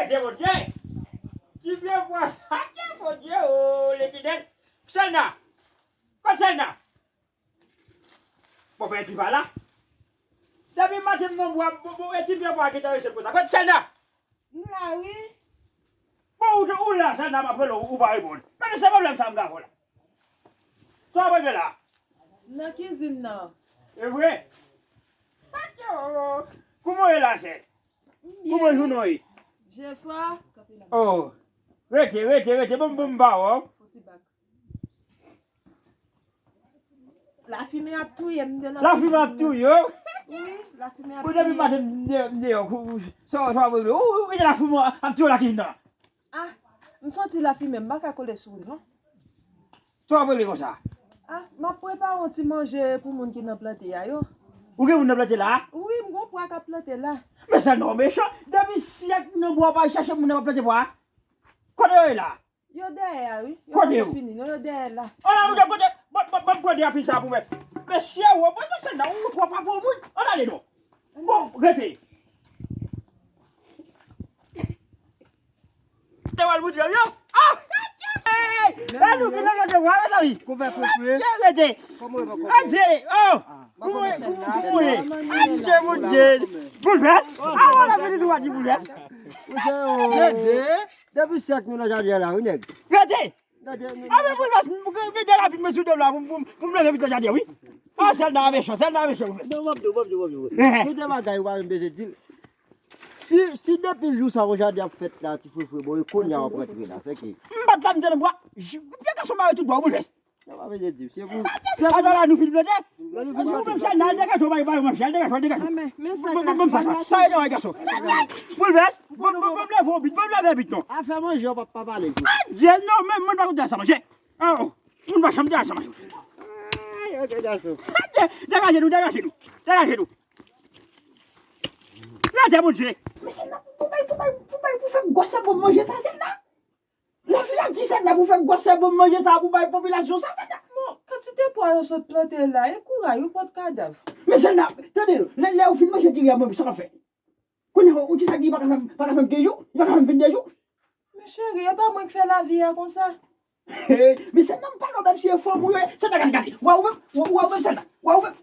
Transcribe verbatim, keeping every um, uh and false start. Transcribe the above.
Tande Bondye. Ti pye pwa sa, tande Bondye, o Letènèl. Sèlna. Kot Sèlna? Bon, ben, ti pa la. Depi maten m nan bwa, bon, bon, e ti pye pwa ki ta rese konsa. Kot Sèlna? M la, wi. Bon, ou, ou la, Sèlna, m ap rele w, ou pa reponn. Men se pwoblèm sa m gen avè w la. Sa w ap regle la? Nan kizin nan. E vre? Kòman w ye la, sè? Kòman jounen w ye? Jefò. Oh. Rete, rete, rete. Bon, bon, m pa wè w. Lafimen ap touye m de nan kizin nan. Lafimen ap touye w? Wi, lafimen ap touye m. Bon, depi maten m de-, m deyò, kou-, sa, sa w ap regle? Ou, ou, ou, lafimen ap touye w la kizin nan. Ah, m santi lafimen, m pa ka kole sou li, non. Sa w ap regle konsa? Ah, m ap prepare yon ti manje pou moun ki nan plante a yo. Ou gen moun nan plante la? Wi, m gon pwa k ap plante la. Men Sèlna w mechan, depi syèk moun nan bwa w pa al chache moun nan w ap plante pwa. Kote yo ye la? Yo dèyè a, wi. Yo pa fini, non, yo dèyè la. Ala, moun kote, ban, ban, ban m pran de apil sa pou mwen. Mesye, w, mwen, mwen, Sèlna, ou twò pa bon, wi. Ann ale, non. Bon, rete. Te wè l moutre m yo. Ah! E nou ki nan lòt bwa, mezanmi. Kouvè, kouvè. Rete, rete. Adje, oh! Pou mwen, pou mwen. Adje, Bondye. Boulvès. Ah, w ap vini tou, w ap di boulvès. Depi syèk nou nan jaden la, wi, nèg. Rete. A, men boulvès, m, m, m, de rapid, mwen sou do m la, pou m, pou m, pou m leve vit nan jaden, wi. Ah, Sèlna mechan, Sèlna mechan, boulvès. Non, m ap di w, m ap di w, m ap di w. Gen de bagay ou pa menm bezwen di l. Si, si depi jou sa yon jaden ap fèt la, ti frefre, bon, e kounye a w ap rantre la, se ki. M pa t la, m te nan bwa. J-, pye gason mare tout bwa, boulvès. Sa pa vle di, se pou, se pou. Atò la, nou fin plante? Lè nou fin plante. Ou menm Sèlna, al degaje w, bay, bay manje, al degaje w, al degaje w. Ban m sa, sa e travay gason. Boulvès, ban m, ban m, ban m leve w bit, ban m leve bit, non. Afè manje, w pa, pa pale. Adje, non, men moun pa konn sa manje. Oh, moun pa janm te al sa manje. Ay, ok, gason. Adje, degaje nou, degaje nou, degaje nou. Plante, Bondye. Men Sèlna, pou bay, pou bay, pou bay, pou fè gwòsè bon manje sa, Sèlna. Lavi a di Sèlna pou fè gwòsè bon manje sa pou bay popilasyon sa, Sèlna. Bon, kantite pwa yo sot plante la, e kouray, ou pot kadav. Men Sèlna, tande, lè, lè ou fin manje diri a, mwen, sa w ap fè? Kounye a, ou di sa ki pa ka fè m, pa ka fè m de jou, li pa ka fè m venn de jou. Men cheri, e pa mwen k fè lavi a konsa. Men Sèlna, m pale w, menm si e fanm ou ye, Sèlna, gade, gade. Wa ou menm, wa, wa ou menm, Sèlna, wa ou menm.